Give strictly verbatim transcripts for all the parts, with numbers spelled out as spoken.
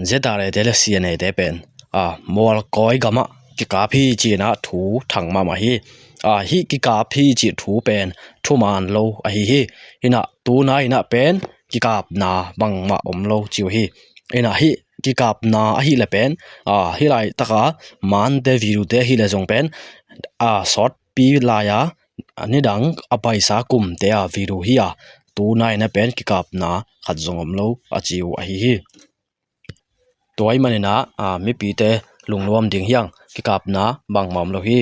Z R A te le C N A te pen a, mualkawi gamah kikap hi ci-in ah thu thang mahmah hi. A, hih kikap hi cih thu pen thuman lo ahi hi. Inah tunai inah pen kikapna bangmah om lo ci uh hi. Inah hih kikapna ahih leh pen a, hih laitaka Mante video te ahih leh zong pen a, sawtpi lai-a nidang a paisa kumte a video hi a, tunai inah pen kikapna khat zong om lo a ci uh ahi hi. Tua ahih manin ah a, mipite lungnuam ding hi hang, kikapna bangmah om lo hi.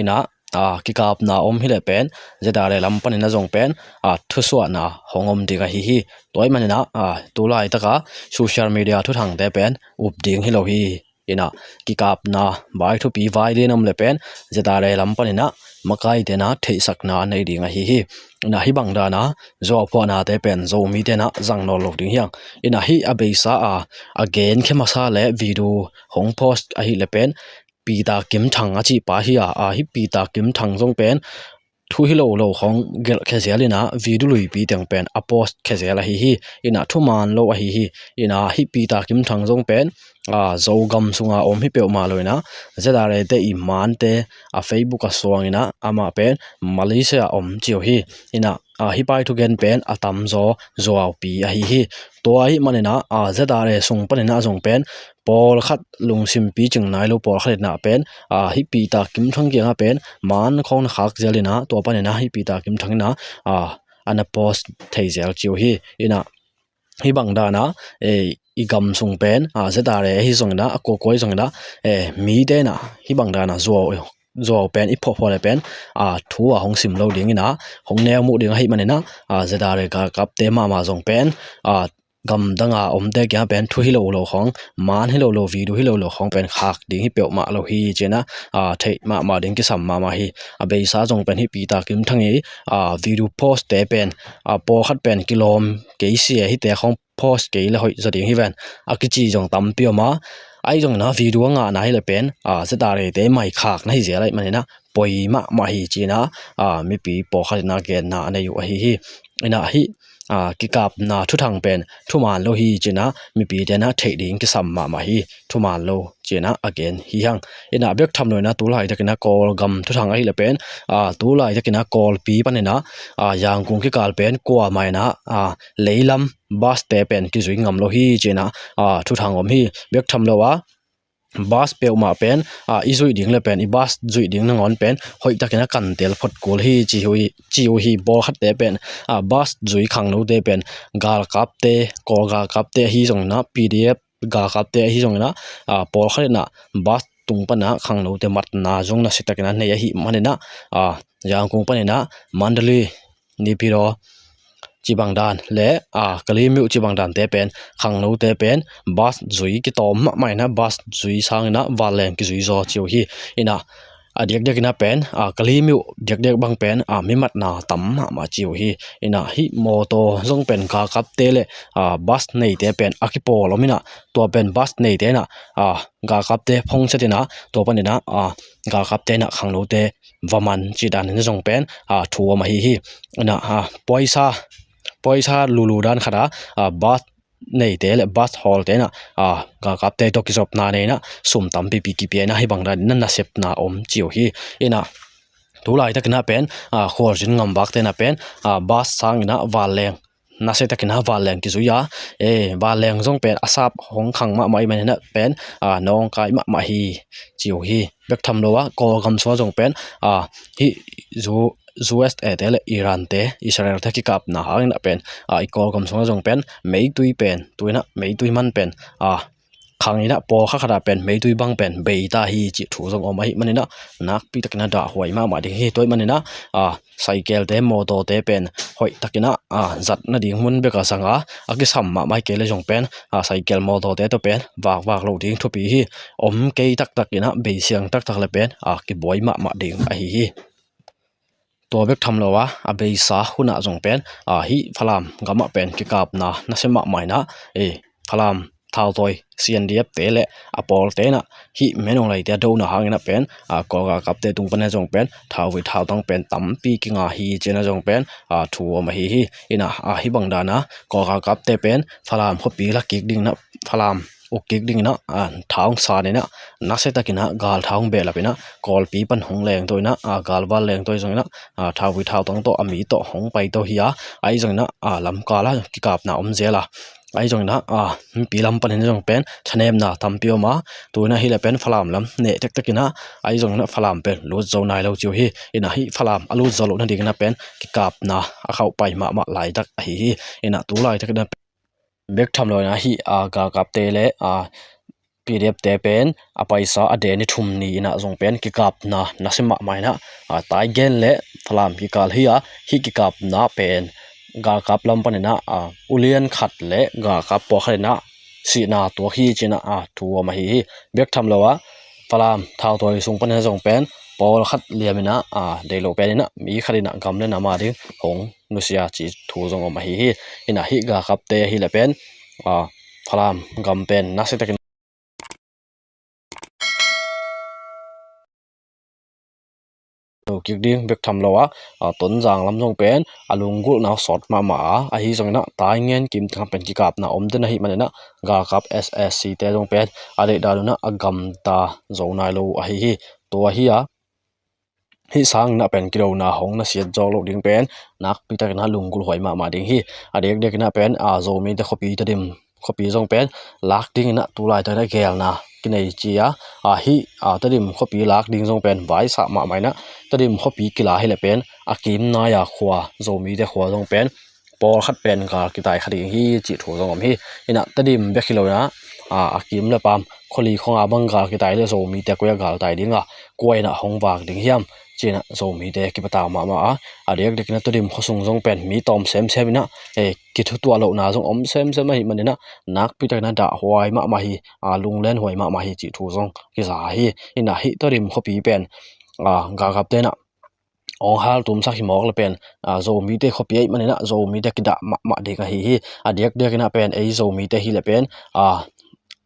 Inah a, kikapna om hi leh pen Z R A lam panin ah zong pen a, thusuahna hong om ding ahi hi. Tua ahih manin ah a, tu laitaka social media thuthangte pen up ding hi lo hi. Inah kikapna vai thupi vai lian om leh pen Z R A lam panin ah makaite in ah theihsakna a nei ding ahi hi. Inah hih bang dan a zuauphuahnate pen Zomite in ah zang nawn lo ding hi hang. Inah hih a beisa a, a genkhia masa le video hong post ahih leh pen Peter Kim Thang a cihpa hi a, a hih Peter Kim Thang zong pen thu hi lo lo khawng gelhkhia zel inah video luipi teng pen a post khia zel ahi hi. Inah thuman lo ahi hi. Inah hih Peter Kim Thang zong pen a, Zogam sunga om hi peuhmah lo inah Z R A te i Mante a Facebook a suang inah amah pen Malaysia a om ci uh hi. Inah a, hih pai thugen pen a tamzaw zuaupi ahi hi. Tua ahih manin ah a, Z R A sung panin ah zong pen pawlkhat lungsim picing nai lo pawlkhat inah pen a, hih Peter Kim Thang kiangah pen man khawng na khak zel inah tua panin ah hih Peter Kim Thang inah a, a na post thei zel ci uh hi. Inah hih bang dan a, e, i gam sung pen a, Z R A ahi zong inah a kuakua ahi zong inah, e, mite inah hih bang dan a zuau, zuau pen i phuahphuah leh pen a, thu a hong sim lo ding inah hong neu muh ding ahih manin ah a, Z R A galkapte mahmah zong pen a, gamdang a omte kiangah pen thu hi lo lo khawng, man hi lo lo, video hi lo lo khawng pen khak ding hi peuhmah lo hi ci-in ah a, theih mahmah ding kisam mahmah hi. A beisa zong pen hih Peter Kim Thang i a, video post te pen a, pawlkhat pen kilawm kei sia, hihte khawng post kei le hoih zaw ding hi ven a kici zong tampi om a, ahi zongin ah video a ngahna hi leh pen a, Z R A te mai khakna hi zel ahih manin ah poi mahmah hi ci-in ah a, mipi pawlkhat in ah genna a nei uh ahi hi. Inah hih a, kikapna thuthang pen thuman lo hi ci-in ah mipite in ah theih ding kisam mahmah hi. Thuman lo ci-in ah a gen hi hang. Inah bek tham lo inah tu laitakin ah Kawlgam thuthang ahih leh pen a, tu laitakin ah Kawlpi panin ah a, Yangon kikal pen kuamah in ah a, leilam bus te pen kizui ngam lo hi ci-in ah a, thuthang om hi. Bek tham lo a bus peuhmah pen a, i zuih ding leh pen i bus zuih ding nangawn pen hoihtakin a kantel phot kul hi ci uh hi. Ci uh hi. Pawlkhatte pen a, bus zui khangnote pen galkapte, Kawl galkapte ahi zongin ah P D F galkapte ahi zongin ah a, pawlkhat in ah bus tung pan ah khangnote matna zong nasiatakin a nei ahih manin ah a, Yangon panin ah Mandalay, Naypyidaw cih bang dan le a, Kalaymyo cih bang dante pen khangnote pen bus zui kitawm mahmah in ah bus zui sangin ah vanleng kizui zaw ci uh hi. Inah a diakdiakin ah pen a, Kalaymyo diakdiak bang pen a, mi matna tam mahmah ci uh hi. Inah hih mawtaw zong pen galkapte le a, bus neite pen a kipawl om inah tua pen bus neite inah a, galkapte phongset inah tua panin ah a, galkapte inah khangnote va man cih danin zong pen a, thu om ahi hi. Inah a, paisa, paisa lulu dan khat a, a, bus neite le bus hawlte inah a, galkapte tawh kizopna nei inah sum tampipi kipia inah hih bang danin ah nasepna om ci uh hi. Inah tu laitakin ah pen a, khualzin ngam vakte inah pen a, bus sangin ah vanleng nasiatakin ah vanleng kizui a, e, vanleng zong pen a sap hong khang mahmah ahih manin ah pen a, nawngkai mahmah hi ci uh hi. Bek tham lo a Kawlgam sungah zong pen a, hih zu U S A te le Iran te, Israel te kikapna hangin ah pen a, i Kawlgam sungah zong pen meitui pen, tu-in ah meitui man pen a, khang inah pawlkhat khat ah pen meitui bang pen bei ta hi cih thu zong om ahih manin ah nakpi takin ah dahhuai mahmah ding hi. Tua ahih manin ah a, cycle te, mawtawte pen hoihtakin ah a, zat nading mun bek a zang a, a kisam mahmah hi kei leh zong pen a, cycle mawtawte tawh pen vakvak loh ding thupi hi. Om kei taktakin ah beisiang taktak leh pen a, kibuai mahmah ding ahi hi. Tua bek tham lo a, a beisa hun ah zong pen a, hih Falam gamah pen kikapna nasia mahmah inah, e, Falam thautawi C N D F te le a pawlte inah hih Min Aung Hlaing te a dona hangin ah pen a, Kawl galkapte tung pan ah zong pen thauvui thautang pen tampi kinga hi ci-in ah zong pen a, thu om ahi hi. Inah a, hih bang dan a Kawl galkapte pen Falam khuapi la kik dingin ah, Falam uk kik dingin ah, a, tha hong san in ah, nasia takin ah gal tha hong behlap in ah, Kawlpi pan hong lengto in ah, a, galval lengto hi zongin ah, a, thauvui thautang tawh a mi tawh hong paito hi a, ahi zongin ah, a, lamkal ah kikapna om zel a, ahi zongin ah, a, mipi lam panin zong pen thanemna tampi om a, tu in ah hileh pen Falam lam neh tektek in ah, ahi zongin ah Falam pen lut zo nai lo ci uh hi. In ah hih Falam a lut zo loh nadingin ah pen kikapna a khauh pai mahmah laitak ahi hi. In ah tu laitak in ah bek tham lo in ah hih, a, galkapte le, a, P D F te pen a paisa a deni thum ni in ah zong pen kikapna nasia mahmah in ah, a, Taigen le Falam kikal hi a, hih kikapna pen galkap lam panin ah, a, ulian khat le galkap pawlkhat in ah sihna tuak hi ci in ah, a, thu om ahi hi. Bek tham lo ah Falam thautawi sung panin ah zong pen pawlkhat liam in ah, a, deih lo pen in ah mi khat in ah gam le nam a ding hong nusia ci thu zong om ahi hi. In ah hih galkapte ahileh pen, a, Falam gam pen nasia takin lo kik ding bek tham lo a, a, Tonzang lam zong pen a lunggulhna sawt mahmah a, ahi zongin ah Taingen kim tengah pen kikapna om den ahih manin ah galkap S S C te zong pen a deih dan un ah a gamta zo nai lo ahi hi. Tua hi a, hih sangin ah pen kidona hong nasiat zawk loh ding pen nakpi takin ah lunggulh huai mahmah ding hi. A diakdiakin ah pen, a, Zomite khuapi Tedim khuapi zong pen lak dingin ah tu laitakin ah geelna kinei ci a, a, hih, a, Tedim khuapi lak ding zong pen vaisah mahmah in ah Tedim khuapi kila hileh pen a kim nai-a khua, Zomite khua zong pen pawlkhat pen gal kitai kha ding hi cih thu zong om hi. In ah Tedim bek hi lo in ah, a, a kim le pam khuali khong a bang gal kitai le Zomite koi ah gal tai ding a, kua in ah hong vak ding hiam ci in ah Zomite kipatau mahmah a, a diakdiakin ah Tedim khuasung zong pen mi tawm semsem in ah, e, kithutuah lohna zong om semsem ahih manin ah nakpi takin ah dahhuai mahmah hi, a, lunglen huai mahmah hi cih thu zong kiza hi. In ah hih Tedim khuapi pen, a, galkapte in ah hong haltumsak hi mawk le pen, a, Zomite khuapi ahih manin ah Zomite kidah mahmah ding ahi hi. A diakdiakin ah pen ei Zomite hileh pen, a,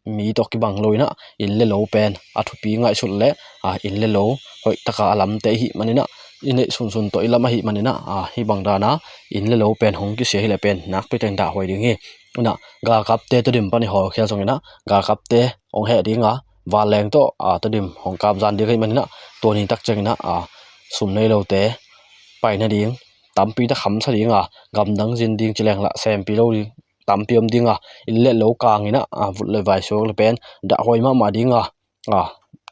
mi tawh kibang lo in ah inn le lo pen a thupi ngaihsut le, a, inn le lo hoih taka a lamte ahih manin ah i neih sunsun tawh i lam ahih manin ah, a, hih bang dan a inn le lo pen hong kisia hileh pen nakpi takin dahhuai ding hi. In ah galkapte Tedim pan i hawlkhia zongin ah galkapte hong heh ding a, vanleng tawh, a, Tedim hong kap zan ding ahih manin ah tua ni tak ciangin ah, a, sum nei lote pai nading tampi tak khamsa ding a, gamdang zin ding ci leng lah sempi lo ding tampi om ding a, inn le lo kangin ah, a, vut le vai suak le pen dahhuai mahmah ding a, a,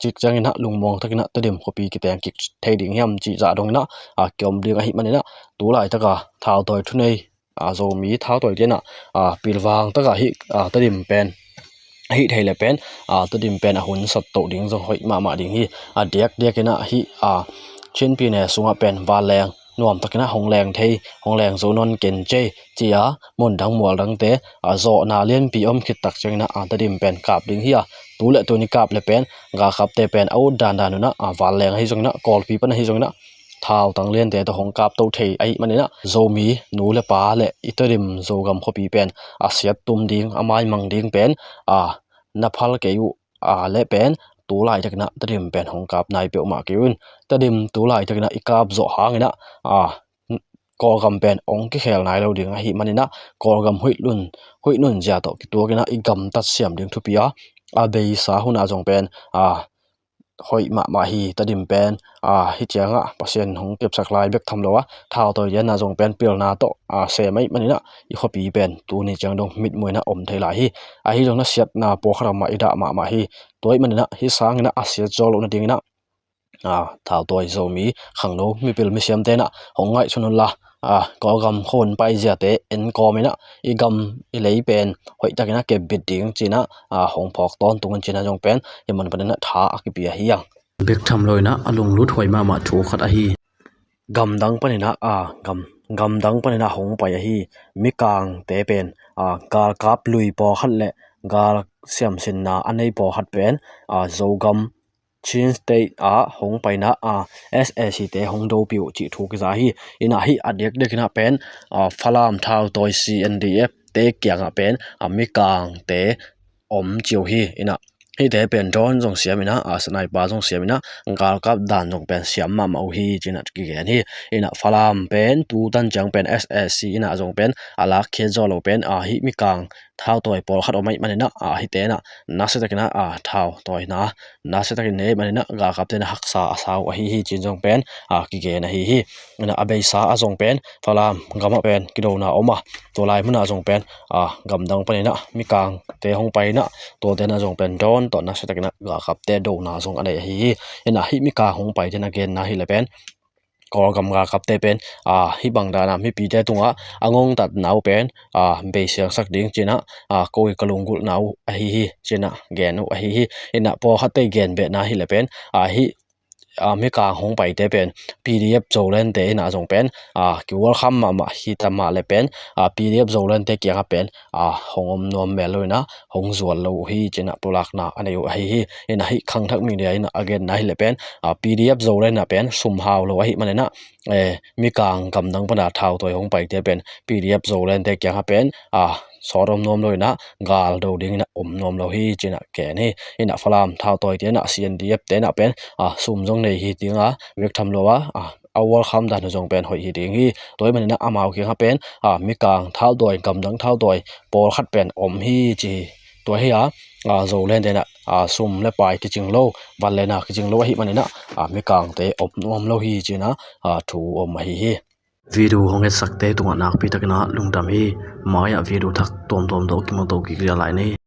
cik ciangin ah lungmuang takin ah Tedim khuapi kiteng kik thei ding hiam cih zah dongin ah, a, kiom ding ahih manin ah tu laitak a thautawi thunei, a, Zomi thautawite in ah, a, pilvang tak a hih, a, Tedim pen ahih thei leh pen, a, Tedim pen a hun sat toh ding zong hoih mahmah ding hi. A diakdiakin ah hih, a, Chin pyine sungah pen vanleng nuam takin ah hong leng thei, hong leng zo nawn ken cei ci a, mun dang mual dangte, a, zawhna lianpi om khit tak ciangin ah, a, Tedim pen kap ding hi a, tu le tuni kap le pen galkapte pen a ut dandan un ah, a, vanleng ahi zongin ah, Kawlpi pan ahi zongin ah thautang liante tawh hong kap to thei ahih manin ah Zomi nu le pa le i Tedim Zogam khuapi pen a siat tum ding, a maimang ding pen, a, na phal kei uh, a, le pen tu laitakin ah Tedim pen hong kap nai peuhmah kei un. Tedim tu laitakin ah i kap zawh hangin ah, a, Kawlgam pen hong kikhel nai lo ding ahih manin ah Kawlgam huih nun, huih nun zia tawh kituakin ah i gamtat siam ding thupi a, a beisa hun ah zong pen, a, hoih mahmah hi. Tedim pen, a, hih ciangah Pasian hong kepsak lai bek tham lo a, thautawite in ah zong pen pilna tawh, a, sem ahih manin ah i khuapi pen tuni ciang dong mitmuh in ah om thei lai hi. Ahi zongin ah siatna pawlkhat ah mah i dah mahmah hi. Tua ahih manin ah hih sangin ah a siat zawk loh nadingin ah, a, thautawi Zomi khangno mipil misiamte in ah hong ngaihsun unla, a, Kawlgam khuahun paiziate en kawmin ah i gam i lei pen hoih takin ah kepbit ding ci in ah, a, hong phawk tawntung un ci in ah zong pen hih mun panin ah tha a kipia hi hang. Bek tham lo in ah a lunglut huai mahmah thu khat ahi. Gamdang panin ah, a, gam, gamdang panin ah hong pai ahi Mikangte pen, a, galkap lui pawlkhat le gal siamsinna a nei pawlkhat pen, a, Zogam Chin State ah hong paina, a, S A C te hong dopih uh cih thu kiza hi. In ah hih a diakdiakin ah pen, a, Falam thautawi C N D F te kiangah pen, a, Mikangte om ci uh hi. In ah hihte pen drone zong siam inah, a, sniper zong siam inah, galkap dan zong pen siam mahmah uh hi, ci-inah kigen hi. Inah Falam pen tutan ciang pen S A C inah zong pen a lakkhiat zawh loh pen, a, hih mikang thautawi pawlkhat om ahih maninah, a, hihte inah nasiatakinah, a, thautawina nasiatakin nei ahih maninah galkapte inah haksa a sa uh ahi hi, ci-in zong pen, a, kigen ahi hi. Inah a beisa ah zong pen Falam gamah pen kidona om a, tua lai munah zong pen, a, gamdang paninah mikangte hong pai inah tuate inah zong pen drone tawh nasiatakinah galkapte dona zong a nei ahi hi. Inah hih mikang hong paite inah genna hileh pen Kawlgam galkapte pen, a, hih bang dana mipite tungah a ngongtatna uh pen, a, beisiangsak ding ci-inah, a, ko i ka lunggulhna uh ahi hi, ci-inah gen uh ahi hi. Inah pawlkhatte i genbehna hileh pen, a, hih, a, mikang hong paite pen P D F Zolandte inah zong pen, a, kiwalkham mahmah hi ta mah leh pen, a, P D F Zolante kiangah pen, a, hong om nuam mel lo inah hong zual lo uh hi, ci-inah pulakna a nei uh ahi hi. Inah hih Khangthak Media inah a genna hileh pen, a, P D F Zoland inah pen sum hau lo ahih maninah, eh, mikang gamdang pana thautawi hong paite pen P D F Zolante kiangah pen, a, sawt om nuam lo inah gal do ding inah om nuam lo hi, ci-inah gen hi. Inah Falam thautawite inah C N D F te inah pen, a, sum zong nei hi dinga vek tham lo a, a, a welcome dan uh zong pen hoih hi ding hi. Tua ahih maninah amau kiangah pen, a, mikang thautawi, gamdang thautawi pawlkhat pen om hi, ci hi. Tua hi a, a, Zolante inah, a, sum le pai kicing lo, van le na kicing lo ahih maninah, a, mikangte om nuam lo hi, ci-inah, a, thu om ahi hi. Video hong etsakte tungah nakpitakinah lungdam hi. Mai-ah video thak tuamtuam tawh kimuto kik zia lai ni.